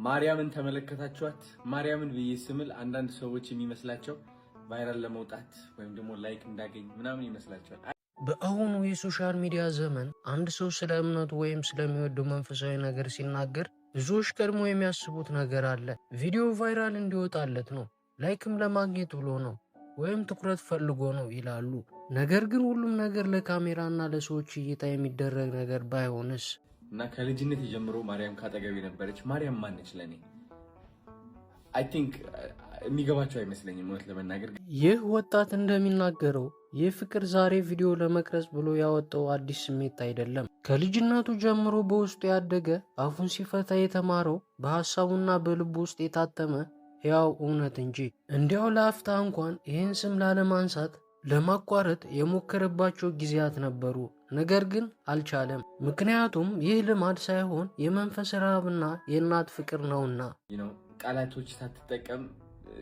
ማርያምን ተመለከታችኋት? ማርያምን ብዬ ስምል አንዳንድ ሰዎች የሚመስላቸው viral ለመውጣት ወይም ደግሞ like እንዳገኝ ምናምን ይመስላቸዋል። በአሁኑ የ social media ዘመን አንድ ሰው ስለ እምነቱ ወይም ስለሚወደው መንፈሳዊ ነገር ሲናገር ብዙዎች ቀድሞ የሚያስቡት ነገር አለ። ቪዲዮ viral እንዲወጣለት ነው፣ like ም ለማግኘት ብሎ ነው፣ ወይም ትኩረት ፈልጎ ነው ይላሉ። ነገር ግን ሁሉም ነገር ለካሜራና ለሰዎች እይታ የሚደረግ ነገር ባይሆንስ? እና ከልጅነት ጀምሮ ማርያም ካጠገቤ ነበረች። ማርያም ማነች ለእኔ? I think የሚገባቸው አይመስለኝም እውነት ለመናገር። ይህ ወጣት እንደሚናገረው ይህ ፍቅር ዛሬ ቪዲዮ ለመቅረጽ ብሎ ያወጣው አዲስ ስሜት አይደለም። ከልጅነቱ ጀምሮ በውስጡ ያደገ፣ አፉን ሲፈታ የተማረው፣ በሐሳቡና በልቡ ውስጥ የታተመ ሕያው እውነት እንጂ። እንዲያው ለአፍታ እንኳን ይህን ስም ላለማንሳት፣ ለማቋረጥ የሞከረባቸው ጊዜያት ነበሩ። ነገር ግን አልቻለም። ምክንያቱም ይህ ልማድ ሳይሆን የመንፈስ ረሃብና የእናት ፍቅር ነውና። ቃላቶች ሳትጠቀም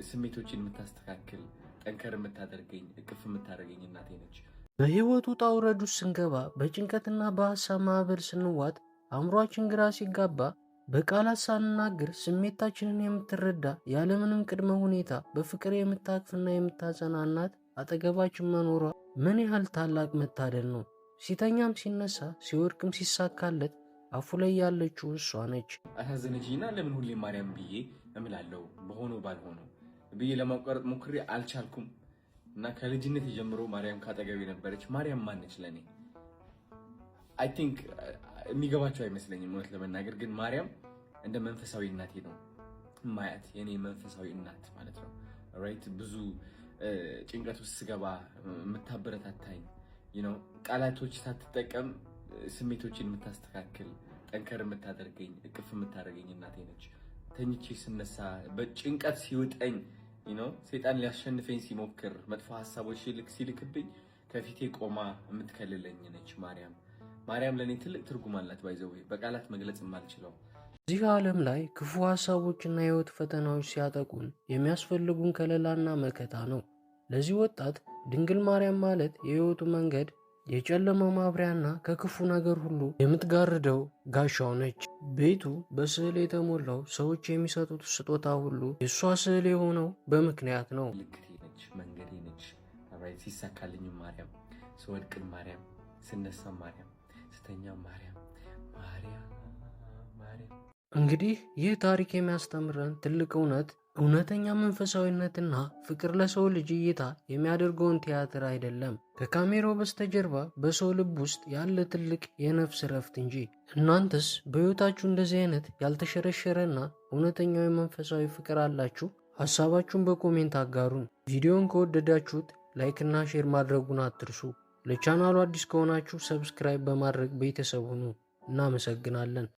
ስሜቶችን የምታስተካክል፣ ጠንከር የምታደርገኝ፣ እቅፍ የምታደርገኝ እናቴ ነች። በሕይወቱ ውጣ ውረድ ውስጥ ስንገባ፣ በጭንቀትና በሐሳብ ማዕበል ስንዋጥ፣ አእምሯችን ግራ ሲጋባ፣ በቃላት ሳንናገር ስሜታችንን የምትረዳ፣ ያለምንም ቅድመ ሁኔታ በፍቅር የምታቅፍና የምታጸና እናት አጠገባችን መኖሯ ምን ያህል ታላቅ መታደል ነው። ሲተኛም ሲነሳ፣ ሲወድቅም ሲሳካለት አፉ ላይ ያለችው እሷ ነች። አሳዘነችኝና ለምን ሁሌ ማርያም ብዬ እምላለሁ፣ በሆነው ባልሆነው ብዬ ለማቋረጥ ሞክሬ አልቻልኩም። እና ከልጅነት ጀምሮ ማርያም ካጠገቤ ነበረች። ማርያም ማነች ለእኔ? I think የሚገባቸው አይመስለኝም እውነት ለመናገር። ግን ማርያም እንደ መንፈሳዊ እናቴ ነው ማያት፣ የኔ መንፈሳዊ እናት ማለት ነው። Right፣ ብዙ ጭንቀት ውስጥ ስገባ የምታበረታታኝ፣ ቃላቶች ሳትጠቀም ስሜቶችን የምታስተካክል፣ ጠንከር የምታደርገኝ፣ እቅፍ የምታደርገኝ እናቴ ነች። ተኝቼ ስነሳ፣ በጭንቀት ሲውጠኝ፣ ሰይጣን ሊያሸንፈኝ ሲሞክር፣ መጥፎ ሀሳቦች ሲልክብኝ ከፊቴ ቆማ የምትከልለኝ ነች ማርያም። ማርያም ለእኔ ትልቅ ትርጉም አላት። By the way፣ በቃላት መግለጽ የማልችለው። እዚህ ዓለም ላይ ክፉ ሀሳቦችና የሕይወት ፈተናዎች ሲያጠቁን የሚያስፈልጉን ከለላና መከታ ነው። ለዚህ ወጣት ድንግል ማርያም ማለት የሕይወቱ መንገድ፣ የጨለማው ማብሪያና ከክፉ ነገር ሁሉ የምትጋርደው ጋሻው ነች። ቤቱ በስዕል የተሞላው፣ ሰዎች የሚሰጡት ስጦታ ሁሉ የእሷ ስዕል የሆነው በምክንያት ነው። ምልክቴ ነች፣ መንገዴ ነች። ሲሳካልኝም ማርያም፣ ስወድቅም ማርያም፣ ስነሳ ማርያም፣ ስተኛ ማርያም፣ ማርያም፣ ማርያም። እንግዲህ ይህ ታሪክ የሚያስተምረን ትልቅ እውነት እውነተኛ መንፈሳዊነትና ፍቅር ለሰው ልጅ እይታ የሚያደርገውን ቲያትር አይደለም፣ ከካሜራው በስተጀርባ በሰው ልብ ውስጥ ያለ ትልቅ የነፍስ እረፍት እንጂ። እናንተስ በሕይወታችሁ እንደዚህ አይነት ያልተሸረሸረና እውነተኛው የመንፈሳዊ ፍቅር አላችሁ? ሀሳባችሁን በ comment አጋሩን። ቪዲዮን ከወደዳችሁት like ና share ማድረጉን አትርሱ። ለቻናሉ አዲስ ከሆናችሁ subscribe በማድረግ ቤተሰብ ሁኑ። እናመሰግናለን።